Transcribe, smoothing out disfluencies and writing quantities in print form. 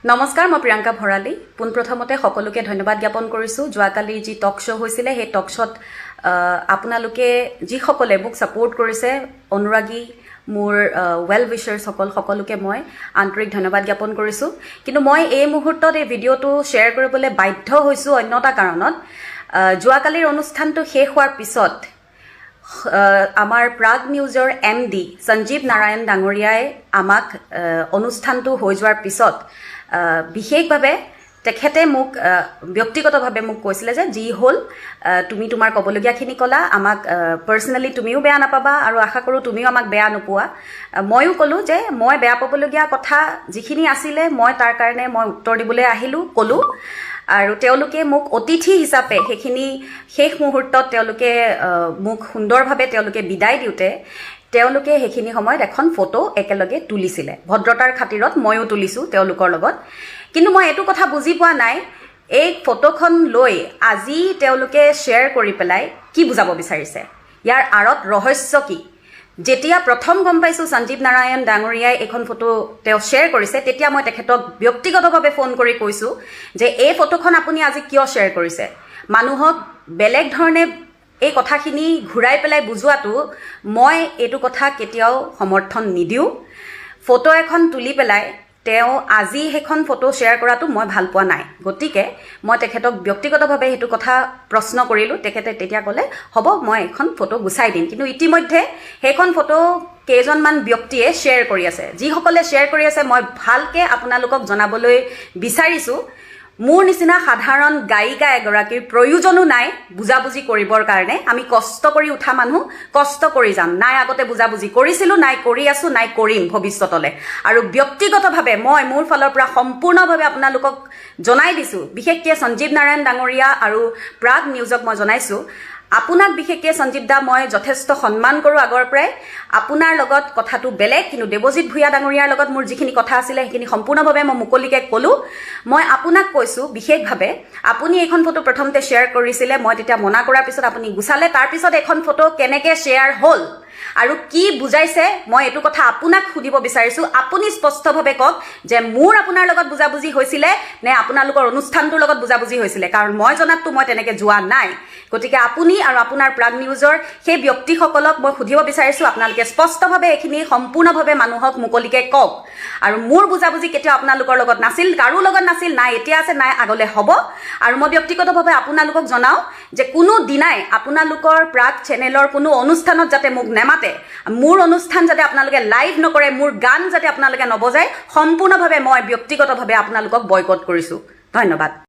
নমস্কাৰ, মই প্ৰিয়ংকা ভৰালী। পোনপ্ৰথমতে সকলোকে ধন্যবাদ জ্ঞাপন কৰিছোঁ। যোৱাকালি যি টক শ্ব' হৈছিলে, সেই টক শ্ব'ত আপোনালোকে যিসকলে মোক ছাপোৰ্ট কৰিছে, অনুৰাগী, মোৰ ৱেল উইচাৰ্ছসকল, সকলোকে মই আন্তৰিক ধন্যবাদ জ্ঞাপন কৰিছোঁ। কিন্তু মই এই মুহূৰ্তত এই ভিডিঅ'টো শ্বেয়াৰ কৰিবলৈ বাধ্য হৈছোঁ অন্য এটা কাৰণত। যোৱাকালিৰ অনুষ্ঠানটো শেষ হোৱাৰ পিছত আমাৰ প্ৰাগ নিউজৰ এমডি সঞ্জীৱ নাৰায়ণ ডাঙৰীয়াই আমাক অনুষ্ঠানটো হৈ যোৱাৰ পিছত বিশেষভাৱে তেখেতে মোক ব্যক্তিগতভাৱে মোক কৈছিলে যে যি হ'ল, তুমি তোমাৰ ক'বলগীয়াখিনি ক'লা, আমাক পাৰ্চনেলি তুমিও বেয়া নাপাবা আৰু আশা কৰোঁ তুমিও আমাক বেয়া নোপোৱা। ময়ো ক'লোঁ যে মই বেয়া পাবলগীয়া কথা যিখিনি আছিলে, মই তাৰ কাৰণে মই উত্তৰ দিবলৈ আহিলোঁ, ক'লোঁ। আৰু তেওঁলোকে মোক অতিথি হিচাপে সেইখিনি শেষ মুহূৰ্তত তেওঁলোকে মোক সুন্দৰভাৱে তেওঁলোকে বিদায় দিওঁতে তেওঁলোকে সেইখিনি সময়ত এখন ফটো একেলগে তুলিছিলে। ভদ্ৰতাৰ খাতিৰত ময়ো তুলিছোঁ তেওঁলোকৰ লগত। কিন্তু মই এইটো কথা বুজি পোৱা নাই, এই ফটোখন লৈ আজি তেওঁলোকে শ্বেয়াৰ কৰি পেলাই কি বুজাব বিচাৰিছে? ইয়াৰ আঁৰত ৰহস্য কি? যেতিয়া প্ৰথম গম পাইছোঁ সঞ্জীৱ নাৰায়ণ ডাঙৰীয়াই এইখন ফটো তেওঁ শ্বেয়াৰ কৰিছে, তেতিয়া মই তেখেতক ব্যক্তিগতভাৱে ফোন কৰি কৈছোঁ যে এই ফটোখন আপুনি আজি কিয় শ্বেয়াৰ কৰিছে? মানুহক বেলেগ ধৰণে এই কথাখিনি ঘূৰাই পেলাই বুজোৱাটো মই এইটো কথা কেতিয়াও সমৰ্থন নিদিওঁ। ফটো এখন তুলি পেলাই তেওঁ আজি সেইখন ফটো শ্বেয়াৰ কৰাটো মই ভাল পোৱা নাই। গতিকে মই তেখেতক ব্যক্তিগতভাৱে সেইটো কথা প্ৰশ্ন কৰিলোঁ। তেখেতে তেতিয়া ক'লে, হ'ব, মই এখন ফটো গুচাই দিম। কিন্তু ইতিমধ্যে সেইখন ফটো কেইজনমান ব্যক্তিয়ে শ্বেয়াৰ কৰি আছে। যিসকলে শ্বেয়াৰ কৰি আছে, মই ভালকৈ আপোনালোকক জনাবলৈ বিচাৰিছোঁ, মোৰ নিচিনা সাধাৰণ গায়িকা এগৰাকীৰ প্ৰয়োজনো নাই বুজাবুজি কৰিবৰ কাৰণে। আমি কষ্ট কৰি উঠা মানুহ, কষ্ট কৰি যাম। নাই আগতে বুজাবুজি কৰিছিলোঁ, নাই কৰি আছোঁ, নাই কৰিম ভৱিষ্যতলৈ। আৰু ব্যক্তিগতভাৱে মই মোৰ ফালৰ পৰা সম্পূৰ্ণভাৱে আপোনালোকক জনাই দিছোঁ, বিশেষকৈ সঞ্জীৱ নাৰায়ণ ডাঙৰীয়া আৰু প্ৰাগ নিউজক মই জনাইছোঁ, আপোনাক বিশেষকৈ সঞ্জীৱ দা মই যথেষ্ট সন্মান কৰোঁ আগৰ পৰাই। আপোনাৰ লগত কথাটো বেলেগ, কিন্তু দেৱজিৎ ভূঞা ডাঙৰীয়াৰ লগত মোৰ যিখিনি কথা আছিলে, সেইখিনি সম্পূৰ্ণভাৱে মই মুকলিকৈ ক'লোঁ। মই আপোনাক কৈছোঁ বিশেষভাৱে, আপুনি এইখন ফটো প্ৰথমতে শ্বেয়াৰ কৰিছিলে, মই তেতিয়া মনা কৰাৰ পিছত আপুনি গুচালে। তাৰপিছত এইখন ফটো কেনেকৈ শ্বেয়াৰ হ'ল আৰু কি বুজাইছে, মই এইটো কথা আপোনাক সুধিব বিচাৰিছোঁ। আপুনি স্পষ্টভাৱে কওক যে মোৰ আপোনাৰ লগত বুজাবুজি হৈছিলে নে আপোনালোকৰ অনুষ্ঠানটোৰ লগত বুজাবুজি হৈছিলে? কাৰণ মই জনাততো মই তেনেকৈ যোৱা নাই। গতিকে আপুনি আৰু আপোনাৰ প্ৰাগ নিউজৰ সেই ব্যক্তিসকলক মই সুধিব বিচাৰিছোঁ, আপোনালোকে স্পষ্টভাৱে এইখিনি সম্পূৰ্ণভাৱে মানুহক মুকলিকৈ কওক। আৰু মোৰ বুজাবুজি কেতিয়াও আপোনালোকৰ লগত নাছিল, কাৰো লগত নাছিল, নাই এতিয়া আছে, নাই আগলৈ হ'ব। আৰু মই ব্যক্তিগতভাৱে আপোনালোকক জনাওঁ যে কোনো দিনাই আপোনালোকৰ প্ৰাগ চেনেলৰ কোনো অনুষ্ঠানত যাতে মোক নেমাতে, মোৰ অনুষ্ঠান যাতে আপোনালোকে লাইভ নকৰে, মোৰ গান যাতে আপোনালোকে নবজায়, সম্পূৰ্ণভাৱে মই ব্যক্তিগতভাৱে আপোনালোকক বয়কট কৰিছোঁ। ধন্যবাদ।